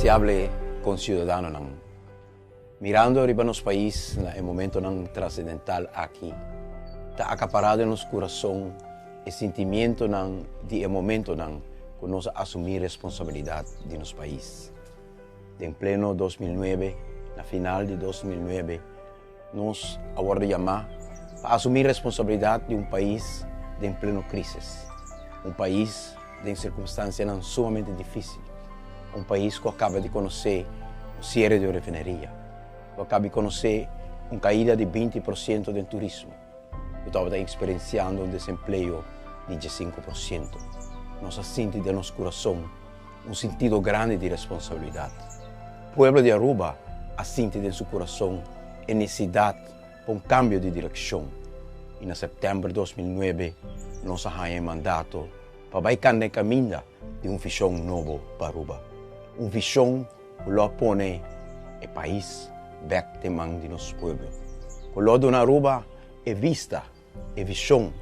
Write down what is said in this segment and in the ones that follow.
Apresiable konsiudadanonan, mirando riba nos pais na e momentonan trasendental aki, ta akapará den nos kurason e sintimientonan di e momentonan ku nos a asumí responsabilidat di nos pais. Den pleno 2009, na final di 2009, nos a wòrdu yamá pa asumí responsabilidat di un pais den pleno krísis, un pais den sirkunstansianan sumamente difísil, un pais ku a kaba di konosé un siere di un refineria, ku a kaba di konosé un kaida di 20% den turismo, ku tabata eksperensiando un desempleo di 15%. Nos a sinti den nos kurason un sintido grandi di responsabilidat. Pueblo di Aruba a sinti den su kurason e nesidat pa un kambio di direkshon i na sèptèmber 2009 nos a haña e mandato pa bai kanda e kaminda di un vishon nobo pa Aruba. Un vishon ku lo a pone e pais bèk den man di nos pueblo, ku lo a duna Aruba e vista, e vishon,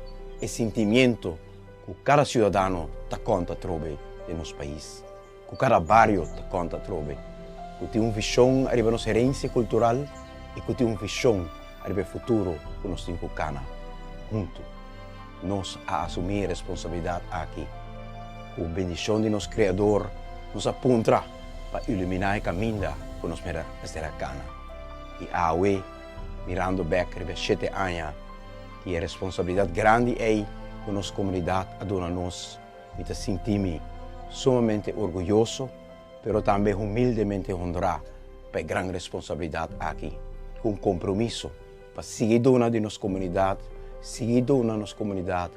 e sintimiento ku kada siudadano ta konta atrobe den nos pais, ku kada bario ta konta atrobe, ku tin un vishon ariba nos herensia kultural i ku tin un vishon ariba e futuro ku nos tin ku kana huntu. Nos a asumí e responsabilidat aki. Ku bendishon di nos Kreador nos a puntra pa iluminá e kaminda ku nos mester a kana. I awe, mirando bèk riba e shete aña di e responsabilidat grandi ei ku nos komunidat a duna nos, mi ta sinti mi sumamente orguyoso, pero tambe humildemente honrá pa e gran responsabilidat aki, ku un kompromiso pa sigui duna di nos komunidat, sigui duna nos komunidat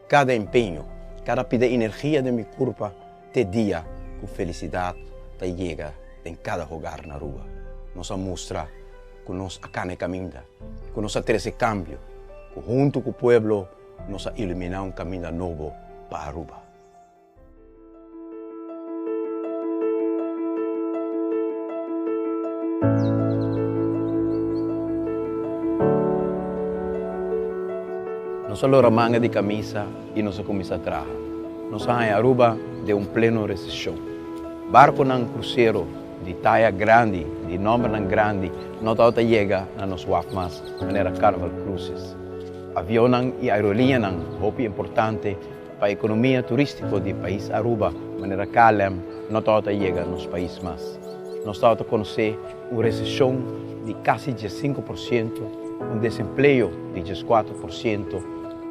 kada empeño, kada pida energia den mi kurpa te dia ku felisidat ta yega den kada hogar na Aruba. Nos a mustra ku nos a kana e kaminda, ku nos a trese kambio, ku huntu ku pueblo nos a iluminá un kaminda nobo pa Aruba. Nos a lora manga di camisa y nos a cuminsa traha. Nos a haña Aruba den un pleno recesion. Barconan crucero di taya grandi, di nombernan grandi, no tabata yega na nos waf mas, manera Carnival Cruises. Avionnan y aeroliñanan hopi importante Pa ekonomia turístiko di pais Aruba, manera KLM no tabata yega nos pais mas. Nos tabata konosé un reseshon di kasi 15%, un desempleo di 14%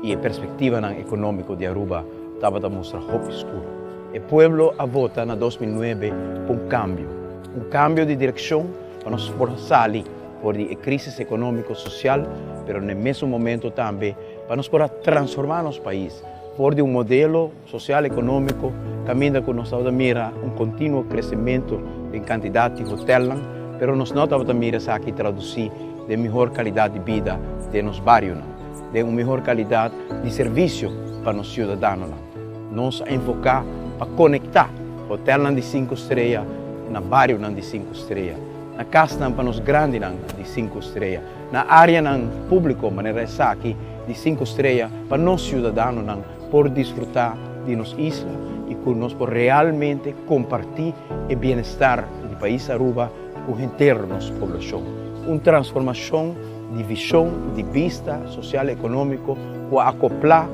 i e perspektivanan ekonómiko di Aruba tabata mustra hopi skur. E pueblo a vota na 2009 pa un kambio, un kambio di direkshon pa nos por sali for di e krísis ekonómiko sosial, pero na e mesun momento tambe Pa nos por a transformá nos pais for di un modelo sosial ekonómiko kaminda ku nos tabata mira un kontinuo kresementu den kantidat di hotelnan, pero nos no tabata mira esaki tradusí den mihor kalidat di bida den nos barionan, den un mihor kalidat di servisio pa nos siudadanonan. Nos a enfoká pa konektá hotelnan di sinku strea na barionan di sinku strea, na kasnan pa nos grandinan di sinku strea. Na áreanan públiko manera esaki di sinku strea pa nos siudadanonan por disfrutá di nos isla i ku nos por realmente kompartí e bienestar di pais Aruba ku henter nos poblashon. Un transformashon di vishon di bista sosial ekonómiko ku a akoplá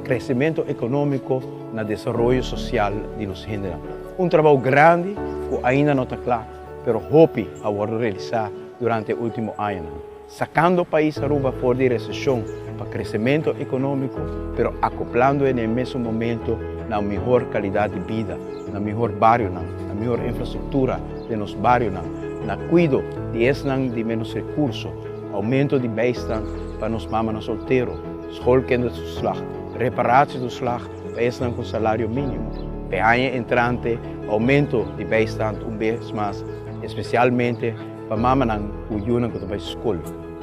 kresementu ekonómiko na desaroyo sosial di nos hendenan. Un trabou grandi ku ainda no ta kla pero hopi a wòrdu realisá durante e ultimo añanan, sacando pais Aruba for di recesion pa crecemento economico, pero acoplando e na e mesun momento na un mihor calidad di bida, na mihor barionan, na mihor infrastructura den nos barionan, na cuido di esnan di menos recurso, aumento di bijstand pa nos mamanan soltero, schoolkindertoeslag, reparatietoeslag pa esnan cu salario minimo. P'e aña entrante aumento di bijstand un bes mas, especialmente pa mamanan ku yunan ku ta bai skol.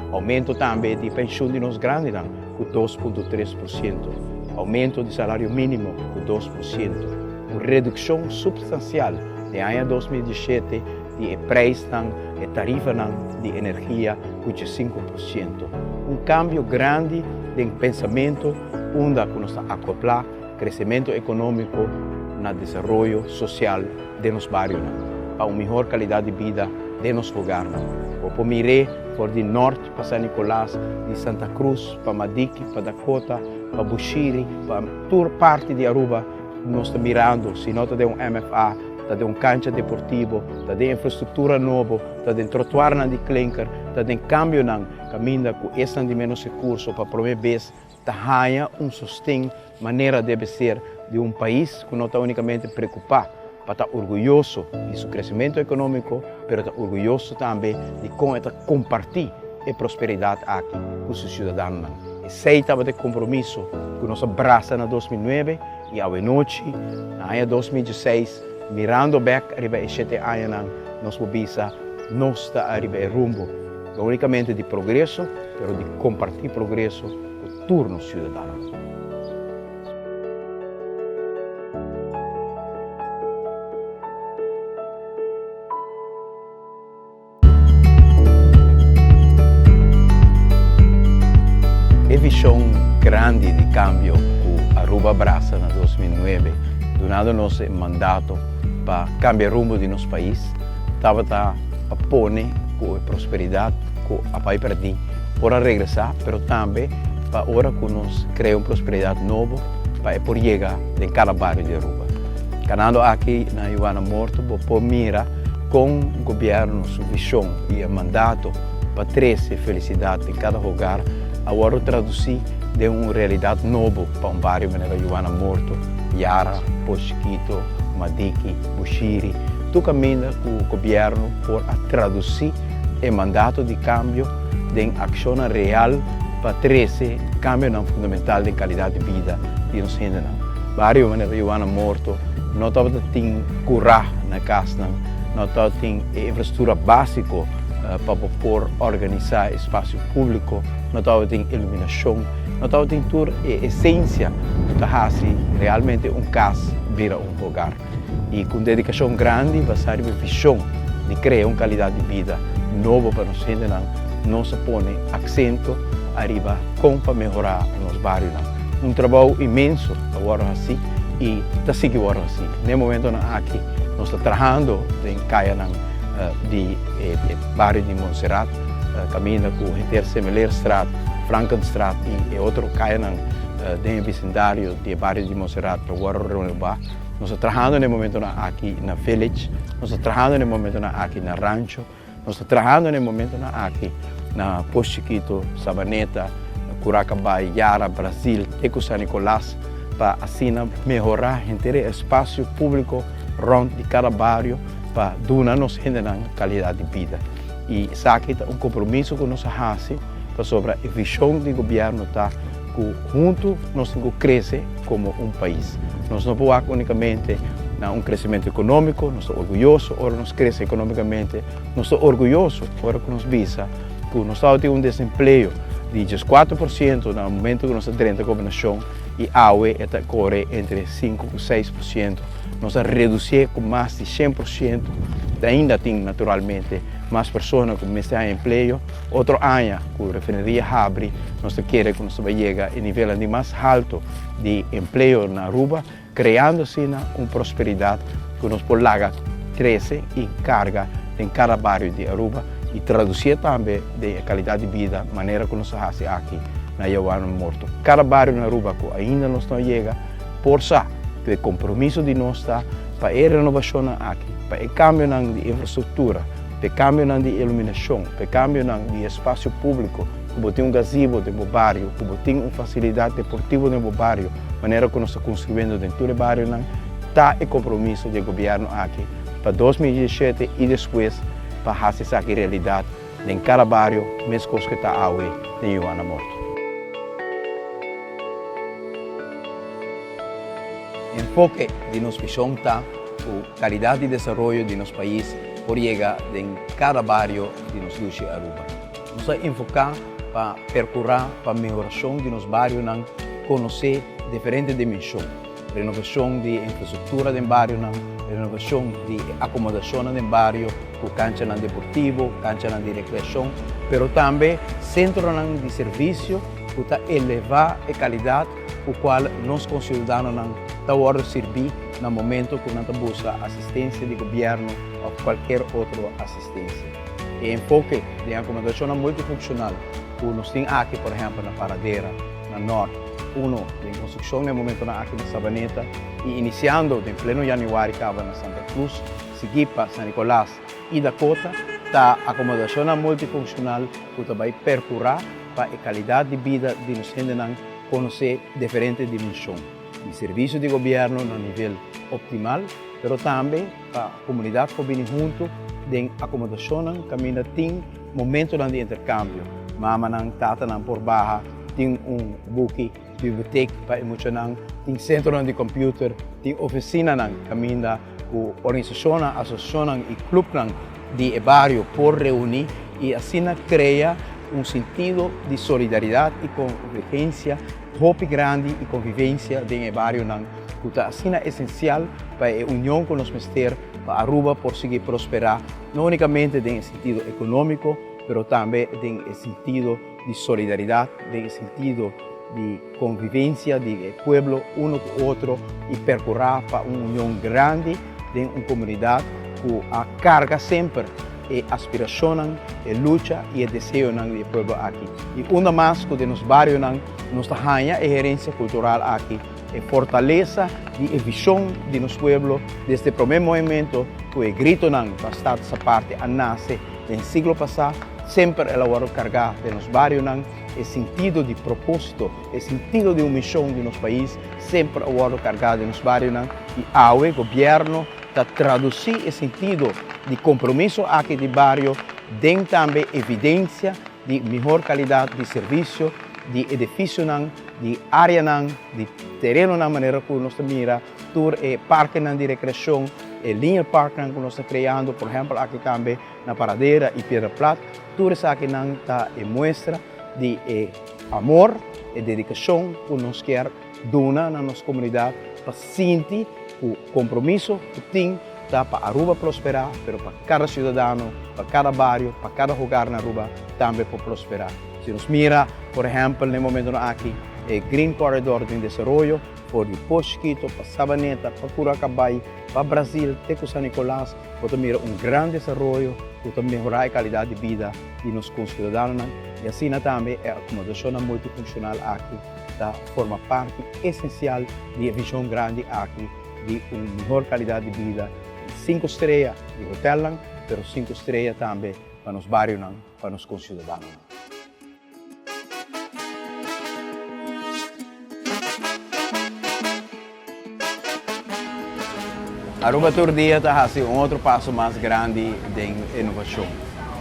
Oumento tambe di penshun di nos grandinan ku 2.3%. Oumento di salario mínimo ku 2%. Un redukshon supstansial den aña 2017 di e preisnan, e tarifanan di energia ku 5%. Un kambio grandi den pensamentu unda ku nos ta akoplá kresementu ekonómiko na desaroyo sosial den nos barionan. pa un mihor calidad di bida den nos hogarnan. Bo por mir'é for di Nort pa San Nicolas, di Santa Cruz pa Madiki, pa Dakota, pa Bushiri, pa tur parti di Aruba nos ta mirando, si no ta den un MFA, ta den un cancha deportivo, ta den infrastructura nobo, ta den trotuarnan di klinker, ta den cambionan caminda cu esnan di menos recurso pa prome bes ta haña un sosten manera debe ser di un pais cu no ta unicamente preocupa pa ta orguyoso di su crecimento economico, pero ta orguyoso tambe di con e ta comparti e prosperidad aki cu su ciudadanonan. Esey tabata e compromiso cu nos a brasa na 2009 y awenochi, na aña 2016, mirando bek ariba e shete añanan, nos por bisa nos ta ariba e rumbo no unicamente di progreso, pero di comparti progreso cu tur nos ciudadanonan. E vision grandi di cambio cu Aruba a brasa na 2009, dunando nos e mandato pa cambia rumbo di nos pais, tabata pa pone cu e prosperidad cu a bay perdi por a regresa, pero tambe pa ora cu nos crea un prosperidad nobo pa e por yega den cada bario di Aruba. Canando aki na Juana Morto bo por mira con gobierno su vision y e mandato pa trece felicidad den cada hogar a wordo traduci den un realidad nobo pa un bario manera Juana Morto, Yara, Pos Chiquito, Madiki, Bushiri, tur caminda cu gobierno por a traduci e mandato di cambio den accionnan real pa trece cambionan fundamental den calidad di bida di nos hendenan. Bario manera Juana Morto no tabata tin cura na casnan, no tabata tin e infrastructura basico pa bo por organisa espacio publico, no tabata tin iluminacion, no tabata tin tur e esencia cu ta haci realmente un cas bira un hogar. Y cu un dedicacion grandi basa riba e vision di crea un calidad di bida nobo pa nos hendenan, nos a pone accento ariba con pa mehora nos barionan. Un trabou inmenso a wordo haci y ta sigui wordo haci. Na e momentonan aki nos ta trahando den cayanan di e bario di Montserrat, caminda cu henter Semeleerstraat, Frankenstraat y e otro cayanan den e bisindario di e bario di Montserrat ta wordo renoba. Nos ta trahando na e momentonan aki na Village, nos ta trahando na e momentonan aki na Rancho, nos ta trahando na e momentonan aki na Pos Chiquito, Sabaneta, Curacabay, Yara, Brasil, te cu San Nicolas pa asina mehora henter e espacio publico rond di cada bario pa duna nos hendenan calidad di bida. Y esaki ta un compromiso cu nos a haci pasobra e vision di gobierno ta cu hunto nos tin cu crece como un pais. Nos no por wak unicamente na un crecemento economico, nos ta orguyoso ora nos crece economicamente, nos ta orguyoso ora cu nos bisa cu nos tabatin un desempleo di 14% na momento cu nos a drenta gobernacion y awe e ta core entre 5 cu 6%. Nos a reducié cu mas di 100%, ainda tin naturalmente mas persona cu mester haña empleo. Otro aña cu refineria habri nos ta kere cu nos ta bay yega e nivelnan di mas halto di empleo na Aruba, creando asina un prosperidad cu nos por laga crece y carga den cada bario di Aruba y traducié tambe den e calidad di bida manera cu nos ta haci aki na Yaguano Morto. Cada bario na Aruba cu ainda nos no a yega por sa cu e compromiso di nos ta pa e renovacionnan aki, pa e cambionan di infrastructura, pa e cambionan di iluminacion, pa e cambionan di espacio publico, cu bo tin un gazebo den bo bario, cu bo tin un facilidad deportivo den bo bario, manera cu nos ta construyendo den tur e barionan, ta e compromiso di e gobierno aki pa 2017 y despues pa haci esaki realidad den cada bario, mescos cu ta awe den Juana Morto. Enfoke di nos vision ta cu calidad di desaroyo di nos pais por yega den cada bario di nos dushi Aruba. Nos ta enfoca pa percura pa mehoracion di nos barionan, conoce diferente dimension, renovacion di infrastructura den barionan, renovacion di acomodacionnan den bario cu canchanan deportivo, canchanan di recreacion, pero tambe centronan di servicio cu ta eleva e calidad cu cual nos conciudadanonan. ta wòrdu sirbí na momento ku nan ta buska asistensia di gobièrnu òf kualker otro asistensia. E enfoke den akomodashonnan multifunshonal ku nos tin aki, por ehèmpel na Paradera, na Nòrt, uno den konstrukshon na e momentonan aki na Sabaneta i inisiando den pleno yanüari kaba na Santa Cruz, siguí pa San Nicolas i Dakota, ta akomodashonnan multifunshonal ku ta bai perkurá pa e kalidat di bida di nos hendenan konosé diferente dimenshon di servisio di gobièrnu na nivel optimal, pero tambe pa komunidat por bini huntu den akomodashonnan kaminda tin momentonan di interkambio. Mamanan, tatanan por baha, tin un buki, bibliotek pa e muchanan, tin sentronan di kòmpiuter, tin ofisinanan kaminda ku organisashonnan, asosiashonnan i klupnan di e bario por reuní i asina krea un sentido di solidaridat i konvergensia hopi grandi i konvivensia den e barionan ku ta asina esensial pa e union ku nos mester pa Aruba por sigui prosperá no únikamente den e sentido ekonómiko pero tambe den e sentido di solidaridat, den e sentido di konvivensia di e pueblo uno ku otro i perkurá pa un union grandi den un komunidat ku a karga semper e aspirashonnan, e lucha i e deseonan di e pueblo aki. I unda mas ku den nos barionan nos ta haña e herensia kultural aki, e fortalesa di e vishon di nos pueblo desde e promé movimento ku e gritonan pa Status Aparte a nase den siglo pasá, semper el a wòrdu kargá den nos barionan. E sintido di propósito, e sintido di un mishon di nos pais semper a wòrdu kargá den nos barionan i awe gobièrnu ta tradusí e sintido di kompromiso aki di bario den tambe evidensia di mihor kalidat di servisio, di edifisionan, di áreanan, di terenonan manera ku nos ta mira tur e parkenan di rekreashon, e linear parknan ku nos ta kreando, por ehèmpel aki tambe na Paradera i Piedra Plat. Tur esakinan ta e muestra di e amor, e dedikashon ku nos kier duna na nos komunidat pa sinti ku kompromiso ku tin ta pa Aruba prosperá, pero pa kada siudadano, pa kada bario, pa kada hogar na Aruba tambe por prosperá. Si nos mira, por ehèmpel, na e momentonan aki e Green Corridor den desaroyo, for di Pos Chiquito pa Sabaneta, pa Curacabay, pa Brasil te ku San Nicolas, Bo ta mira un gran desaroyo ku ta mehorá e kalidat di bida di nos konsiudadanonan i asina tambe e akomodashonnan multifunshonal aki ta forma parti esensial di e vishon grandi aki di un mihor kalidat di bida di sinku strea di hotelnan pero sinku strea tambe pa nos barionan, pa nos konsiudadanonan. Aruba tur dia ta hasi un otro paso mas grandi den innovacion.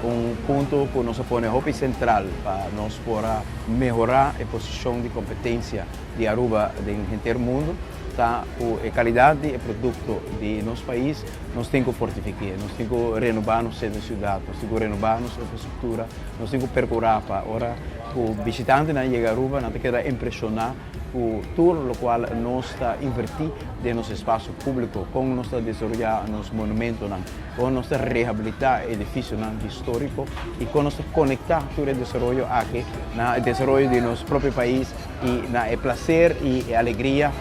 Un punto cu nos a pone hopi central pa nos por a mehora e posicion di competencia di Aruba den henter mundo ta cu e calidad di e producto di nos pais nos tin cu fortifique, nos tin cu renoba nos centro di ciudad, nos tin cu renoba nos infrastructura, Nos tin ku perkurá pa ora ku bishitantenan yega Aruba nan ta keda impreshoná ku tur lokual nos ta invertí den nos espasio públiko, kon nos ta desaroyá nos monumentonan, kon nos ta rehabilitá edifisionan históriko i kon nos ta konektá tur e desaroyo aki na e desaroyo di nos propio pais i na e plaser i e alegria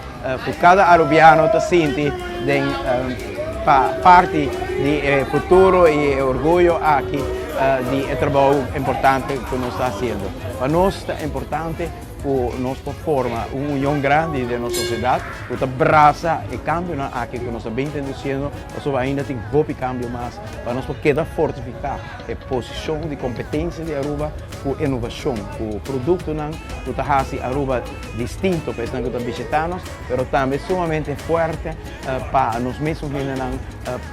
ku kada arubiano ta sinti den pa parti di e futuro i e orguyo aki di e trabou importante ku nos ta hasiendo. Pa nos ta importante ku nos por forma un union grandi den nos sosiedat ku ta brasa e kambionan aki ku nos ta bin introdusiendo pasobra ainda tin hopi kambio mas pa nos por keda fortifiká e posishon di kompetensia di Aruba ku inovashon, ku produktonan ku ta hasi Aruba distinto pa esnan ku ta bishitá nos, pero tambe sumamente fuerte pa nos mesun hendenan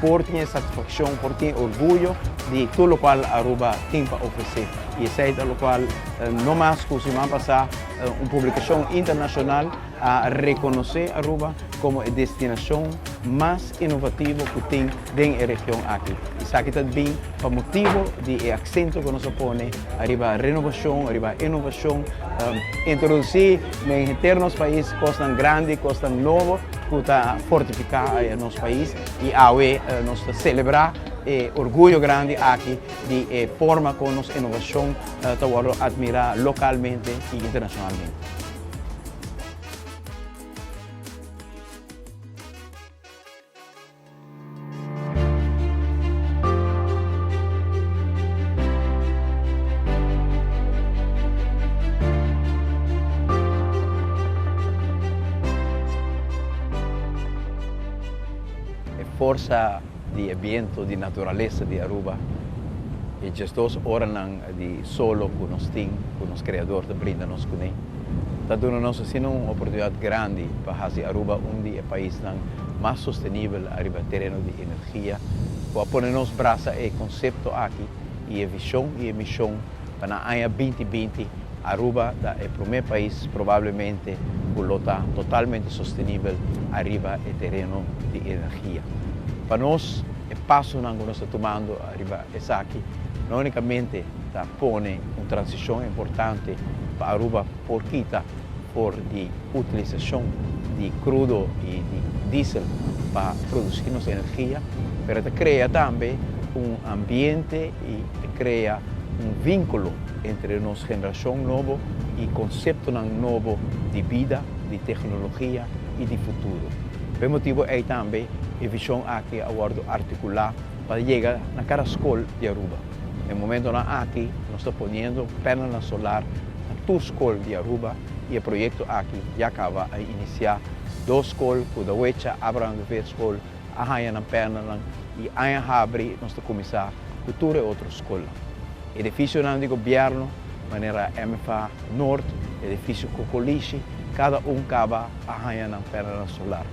por tin e satisfakshon, por tin e orguyo di tur lokual Aruba tin pa ofresé. I esei ta lokual no mas ku siman pasá un publikashon internashonal a rekonosé Aruba komo e destinashon mas inovativo ku tin den e region aki. Esaki ta bin pa motibo di e aksento ku nos a pone ariba renovashon, ariba inovashon, introdusí den henter nos pais kosnan grandi, kosnan nobo ku ta fortifiká nos pais i awe nos ta selebrá e orguyo grandi aki di e forma kon nos inovashon ta wòrdu atmirá lokalmente i internashonalmente. Forsa di e biento di naturalesa di Aruba, e 12 oranan di solo cu nos tin, cu nos Creador ta brinda nos cune, ta duna nos asina un oportunidad grandi pa haci Aruba un di e paisnan mas sostenibel ariba tereno di energia, cu a pone nos brasa e concepto aki y e vision y e mision pa na aña 2020 Aruba ta e prome pais probablemente cu lo ta totalmente sostenibel ariba e tereno di energia. Pa nos e pasonan cu nos ta tumando ariba esaki no unicamente ta pone un transicion importante pa Aruba por kita for di utilisacion di crudo y di diesel pa produci nos energia, pero ta crea tambe un ambiente y ta crea un vinculo entre nos generacion nobo y conceptonan nobo di bida, di tecnologia y di futuro. P'e motibo ey tambe e vision aki a wordo articula pa yega na cada scol di Aruba. E momentonan aki nos ta poniendo panelnan solar na tur scol di Aruba y e proyecto aki ya caba a inicia. Dos scol, Kudawecha, Abraham de Veer School, a haya nan panelnan y aña habri nos ta cuminsa cu tur e otro scolnan. Edificionan di gobierno manera MFA Noord, edificio Cocolishi, cada un caba a haya nan panelnan solar.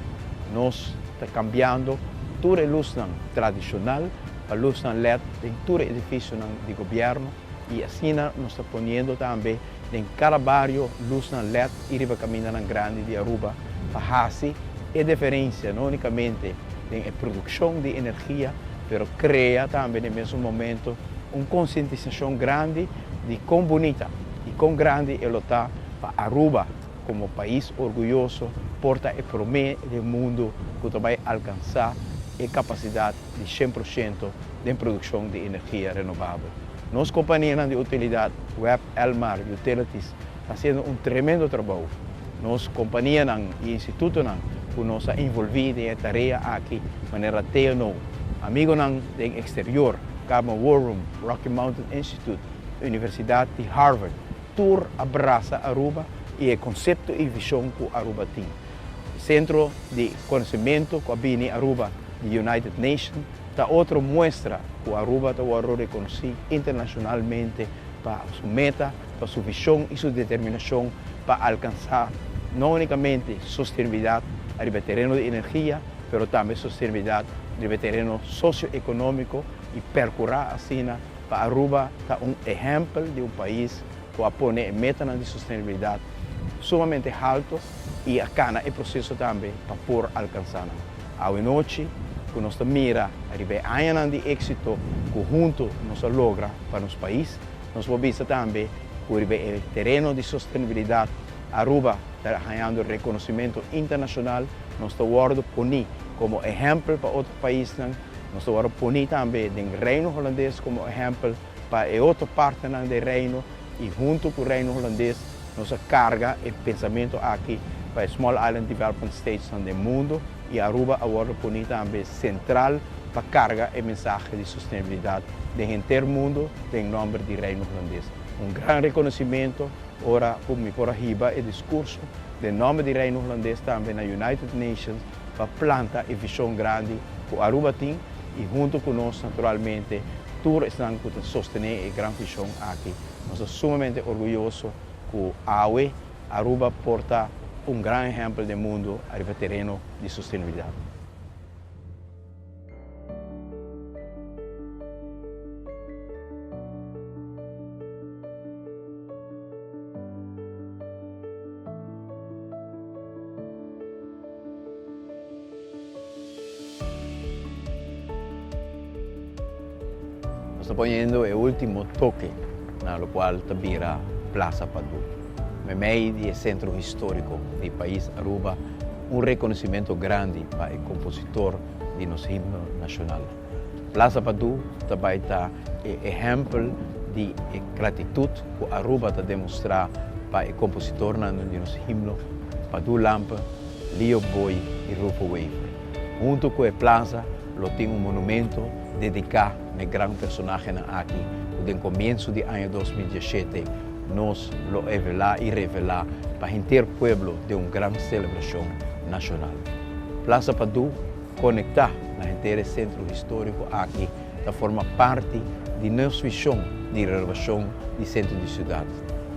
Nos ta cambiando tur e luznan tradicional pa luznan led den tur e edificionan di gobierno y asina nos ta poniendo tambe den cada bario luznan led y riba camindanan grandi di Aruba pa haci e diferencia no unicamente den e produccion di energia pero crea tambe den mesun momento un concientisacion grandi di con bunita y con grandi e lo ta pa Aruba como pais orguyoso por ta e prome den mundo cu ta bay alcansa e capacidad di 100% den produccion di energia renovabel. Nos companianan di utilidad, web, Elmar, Utilities, ta haciendo un tremendo trabou. Nos companianan y institutonan cu nos a envolvi den e tarea aki, manera TNO, amigonan den exterior, Carbon War Room, Rocky Mountain Institute, Universidad di Harvard, tur a brasa Aruba y e concepto y vision cu Aruba tin. Centro di Conocemento cu a bini Aruba di United Nations ta otro muestra cu Aruba ta wordo reconoci internacionalmente pa su meta, pa su vision y su determinacion pa alcansa no unicamente sostenibilidad ariba e tereno di energia, pero tambe sostenibilidad riba e tereno socioeconomico y percura asina pa Aruba ta un ehempel di un pais cu a pone e metanan di sostenibilidad sumamente halto y a cana e proceso tambe pa por alcansa nan. Awe nochi cu nos ta mira riba e añanan di exito cu hunto nos a logra pa nos pais, nos por bisa tambe cu riba e tereno di sostenibilidad Aruba ta hañando reconocimento internacional, nos ta wordo poni como ehempel pa otro paisnan, nos ta wordo poni tambe den Reino Holandes como ehempel pa e otro partenan den Reino y hunto cu Reino Holandes nos a carga e pensamento aki pa e Small Island Development Statesnan den mundo y Aruba a wordo poni tambe central pa carga e mensahe di sostenibilidad den henter mundo den nomber di Reino Holandes. Un gran reconocimento ora cu mi por a hiba e discurso den nomber di Reino Holandes tambe na United Nations pa planta e vision grandi cu Aruba tin y hunto cu nos naturalmente tur esnan cu ta sostene e gran vision aki. Nos ta sumamente orguyoso cu awe Aruba por ta un gran ehempel den mundo ariba tereno di sostenibilidad. Nos ta poniendo e ultimo toke na locual ta bira Plaza Padu. Memey di e centro historico di pais Aruba, un reconocimento grandi pa e compositor di nos himno nacional. Plaza Padu ta bay ta e ehempel di e gratitud cu Aruba ta demostra pa e compositornan di nos himno, Padu Lampe, Leo Booi y Rufo Wever. Hunto cu e plaza lo tin un monumento dedica n'e gran personahenan aki cu den comienzo di aña 2017 nos lo evela y revela pa henter pueblo den un gran celebracion nacional. Plaza Padu. konektá na henter e sentro históriko aki ta forma parti di nos vishon di renobashon di sentro di siudat.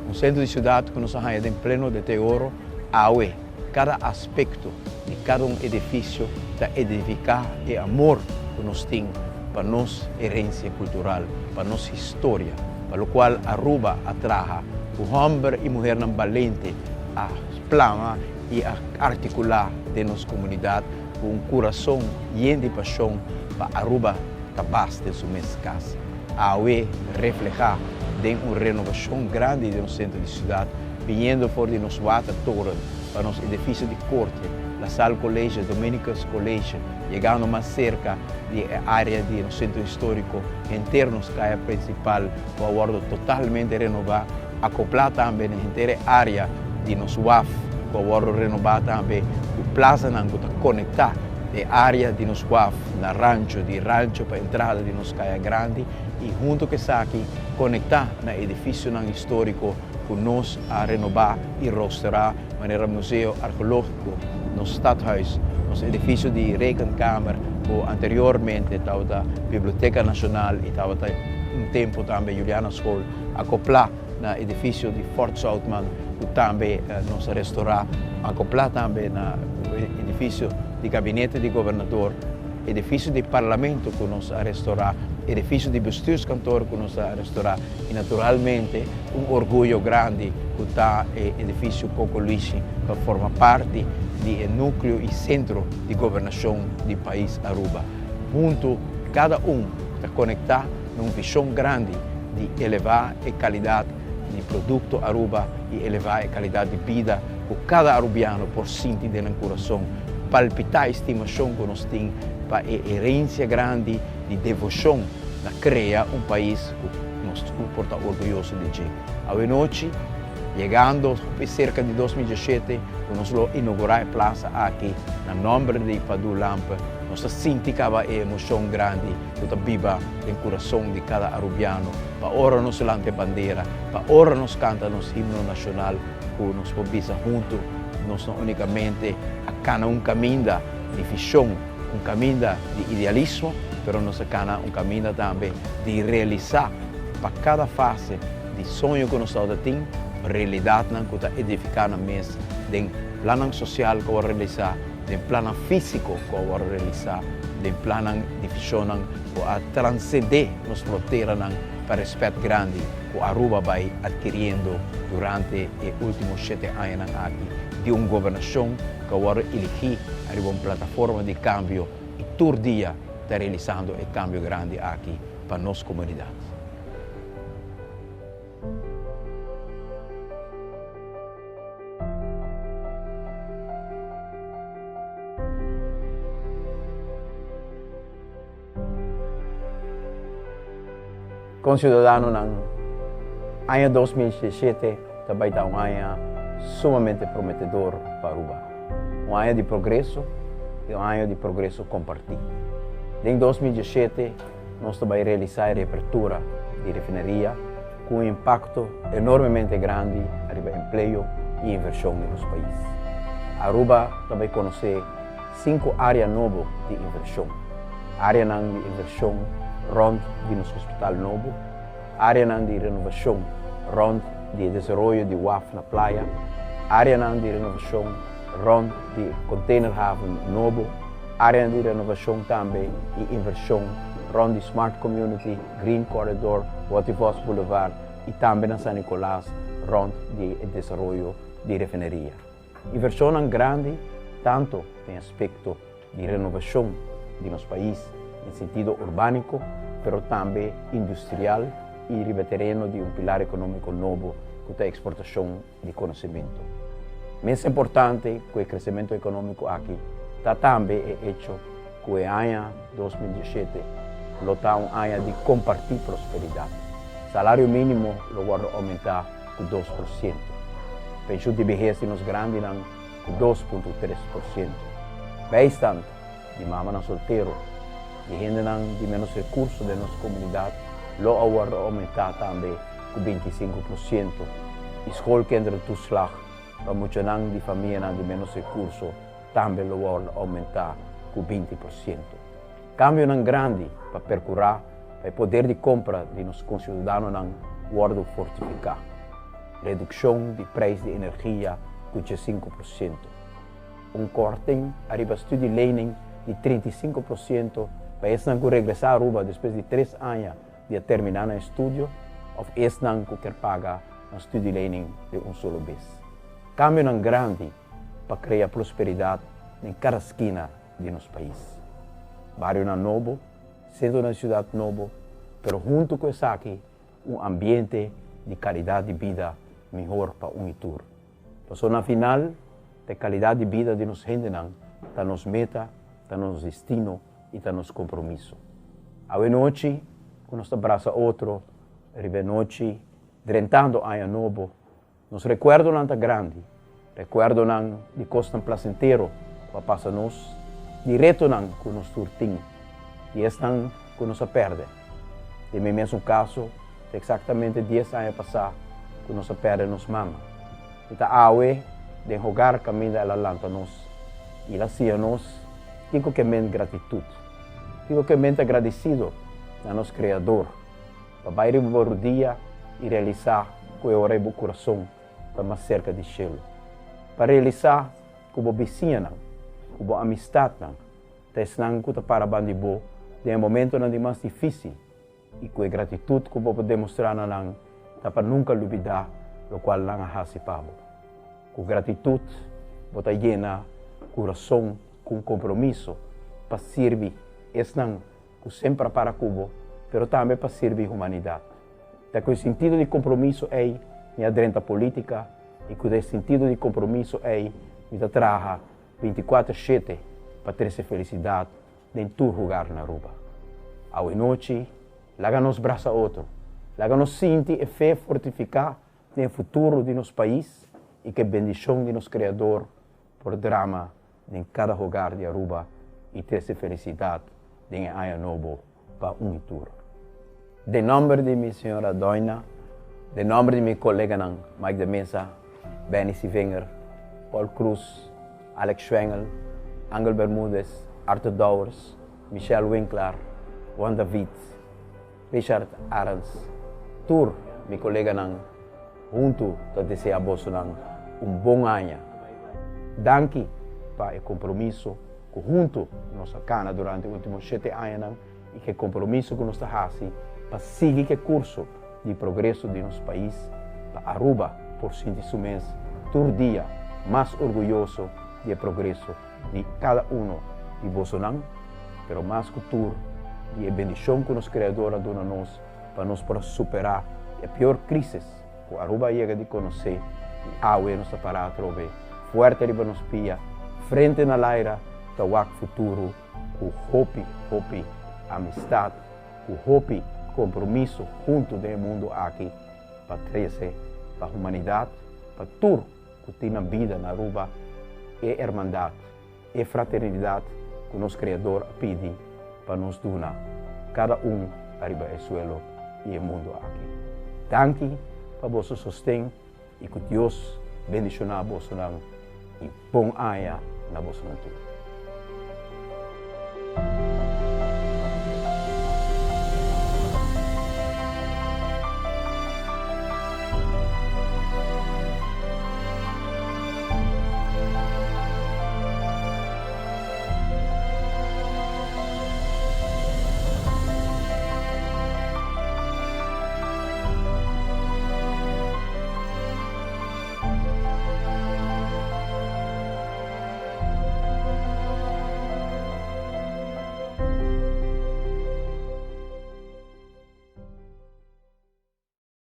Un sentro di siudat ku nos a haña den pleno deterioro awe. Kada aspekto di kada un edifisio ta edifiká e amor ku nos tin pa nos herensia kultural, pa nos historia, pa lokual Aruba a traha ku hòmber i muhernan balente a plama i a artikulá den nos komunidat ku un kurason yen di pashon pa Aruba ta bas den su mes kas. Awe reflehá den un renovashon grandi den nos sentro di siudat, biniendo for di nos watertoren pa nos edifisio di korte, La Salle College, Dominicus College, yegando mas serka di e área di nos sentro históriko, henter nos kaya prinsipal ku a wòrdu totalmente renová, akoplá tambe na henter e área di nos waf ku a wòrdu renobá tambe ku plazanan ku ta konektá e área di nos waf na rancho, di rancho pa entrada di nos kaya grandi i huntu ku esaki konektá na edifisionan históriko ku nos a renobá i rosterá manera Museo Arkeológiko, nos Stadhuis, nos edifisio di Rekenkamer ku anteriormente tabata Biblioteka Nashonal i tabata un tempu tambe Juliana School, akoplá na edifisio di Fort Zoutman ku tambe nos a restorá, akoplá tambe na edifisio di Gabinete di Gobernador, edifisio di Parlamento ku nos a restorá, edifisio di Bestuurskantoor ku nos a restorá i naturalmente un orguyo grandi ku ta e edifisio Cocolishi ku a forma parti di e núkleo i sentro di gobernashon di pais Aruba. Huntu kada un ta konektá na un vishon grandi di elevá e kalidat di produkto Aruba i elevá e kalidat di bida ku kada arubiano por sinti den nan kurason, palpitá e stimashon ku nos tin pa e herensia grandi di devoshon na krea un pais ku nos tur por ta orguyoso di dje. Awenochi, yegando hopi serka di 2017 ku nos lo inougurá e plasa aki na nòmber di Padú Lampe, nos ta sinti kaba e emoshon grandi ku ta biba den kurason di kada arubiano pa ora nos lanta e bandera, pa ora nos kanta nos himno nashonal ku nos por bisa huntu nos no únikamente a kana un kaminda di vishon, un kaminda di idealismo, pero nos a kana un kaminda tambe di realisá pa kada fase di soño ku nos tabata tin, realidatnan ku ta edifiká nan mes den plannan sosial ku a wòrdu realisá, den plannan físiko ku a wòrdu realisá, den plannan di vishonnan ku a transendé nos fronteranan pa rèspèt grandi ku Aruba bai adkiriendo durante e último shete añanan aki di un gobernashon ku a wòrdu eligí ariba un plataforma di kambio i tur dia ta realisando e kambio grandi aki pa nos komunidat. Konsiudadanonan, aña 2017 ta bai ta un aña sumamente prometedor pa Aruba. Un aña di progreso i un aña di progreso kompartí. Den 2017 nos ta bai realisá e reapertura di refineria ku un impakto enormemente grandi ariba empleo i invershon di nos pais. Aruba ta bai konosé sinku área nobo di invershon, áreanan di invershon rònt di nos hospital nobo, áreanan di renovashon rònt di e desaroyo di waf na Playa, áreanan di renovashon rònt di containerhaven nobo, áreanan di renovashon tambe i invershon rònt di Smart Community, Green Corridor, Wativos Boulevard i tambe na San Nicolas rònt di e desaroyo di refineria. Invershonnan grandi tanto den aspekto di renovashon di nos pais den sentido urbániko, pero tambe industrial i riba tereno di un pilar ekonómiko nobo ku ta eksportashon di konosementu. Mes importante ku e kresementu ekonómiko aki ta tambe e echo ku e aña 2017 lo ta un aña di kompartí prosperidat. Salario mínimo lo wòrdu oumentá ku 2%. Penshun di behes di nos grandinan ku 2.3%. Bijstand di mamanan soltero, di hendenan di ménos rekurso den nos komunidat lo a wòrdu oumentá tambe ku 25% i schoolkinderentoeslag pa muchanan di famianan di ménos rekurso tambe lo wòrdu oumentá. ku 20%. Kambionan grandi pa perkurá pa e poder di kompra di nos konsiudadanonan wòrdu fortifiká. Redukshon di preis di energia ku 15%. Un kòrting ariba studielening di 35% pa esnan ku regresá Aruba despues di tres aña di a terminá nan estudio òf esnan ku kier paga nan studielening den un solo bes. Kambionan grandi pa krea prosperidat den kada skina di nos pais. Barionan nobo, sentronan di siudat nobo, pero huntu ku esaki un ambiente di kalidat di bida mihor pa un i tur. Pasobra na final ta e kalidat di bida di nos hendenan ta nos meta, ta nos destino i ta nos kompromiso. Awe nochi ku nos ta brasa otro riba e nochi drentando aña nobo, Nos rekuerdonan ta grandi, rekuerdonan di kosnan plasentero ku a pasa nos, di retonan ku nos tur tin, di esnan ku nos a pèrdè. Den mi mesun kaso, ta eksaktamente dies aña pasá ku nos a pèrdè nos mama. I ta awe den hogar kaminda el a lanta nos i el a siña nos kiko ke men gratitut, kiko ke men ta gradisido na nos Kreador. Pa bai riba bo rudia i realisá ku e ora ei bo kurason ta mas serka di shelu. Pa realisá ku bo bisiñanan, ku bo amistatnan ta esnan ku ta para banda di bo den e momentonan di mas difísil i ku e gratitut ku bo por demostrá na nan ta pa nunka lubidá lokual nan a hasi pa bo. Ku gratitut bo ta yena kurason ku un kompromiso pa sirbi esnan ku semper a para ku bo, pero tambe pa sirbi humanidat. Ta ku e sintido di kompromiso ei mi a drenta polítika i ku ta e sintido di kompromiso ei mi ta traha 24 shete pa trese felisidat den tur hogar na Aruba. Awe nochi, laga nos brasa otro, laga nos sinti e fe fortifiká den e futuro di nos pais i ku e bendishon di nos Kreador por drama den kada hogar di Aruba i trese felisidat den e aña nobo pa un i tur. Den nomber di mi señora Doina, den nomber di mi coleganan Mike de Meza, Benny Sivinger, Paul Croes, Alex Schwengle, Angel Bermudez, Arthur Dowers, Michelle Winklaar, Juan David, Richard Arends, tur mi coleganan huntu ta desea bosonan un bon aña. Danki pa e compromiso cu huntu nos a cana durante ultimo shete añanan y cu e compromiso cu nos ta haci pa sigui cu e curso di progreso di nos pais pa Aruba por sinti su mes tur dia mas orguyoso di e progreso di kada uno di bosonan, pero mas ku tur di e bendishon ku nos Kreador a duna nos pa nos por a superá e pior krisis ku Aruba a yega di konosé i awe nos ta pará atrobe fuerte riba nos pia, frente na laira ta wak futuro ku hopi hopi amistat, ku hopi kompromiso huntu den e mundu aki pa trese pa humanidat, pa tur. Ku tin na bida na Aruba e hermandad, e fraternidad ku nos Kreador a pidi pa nos duna kada un ariba e suelo i e mundu aki. Danki pa boso sosten i ku Dios bendishoná bosonan i bon aña na bosonan tur.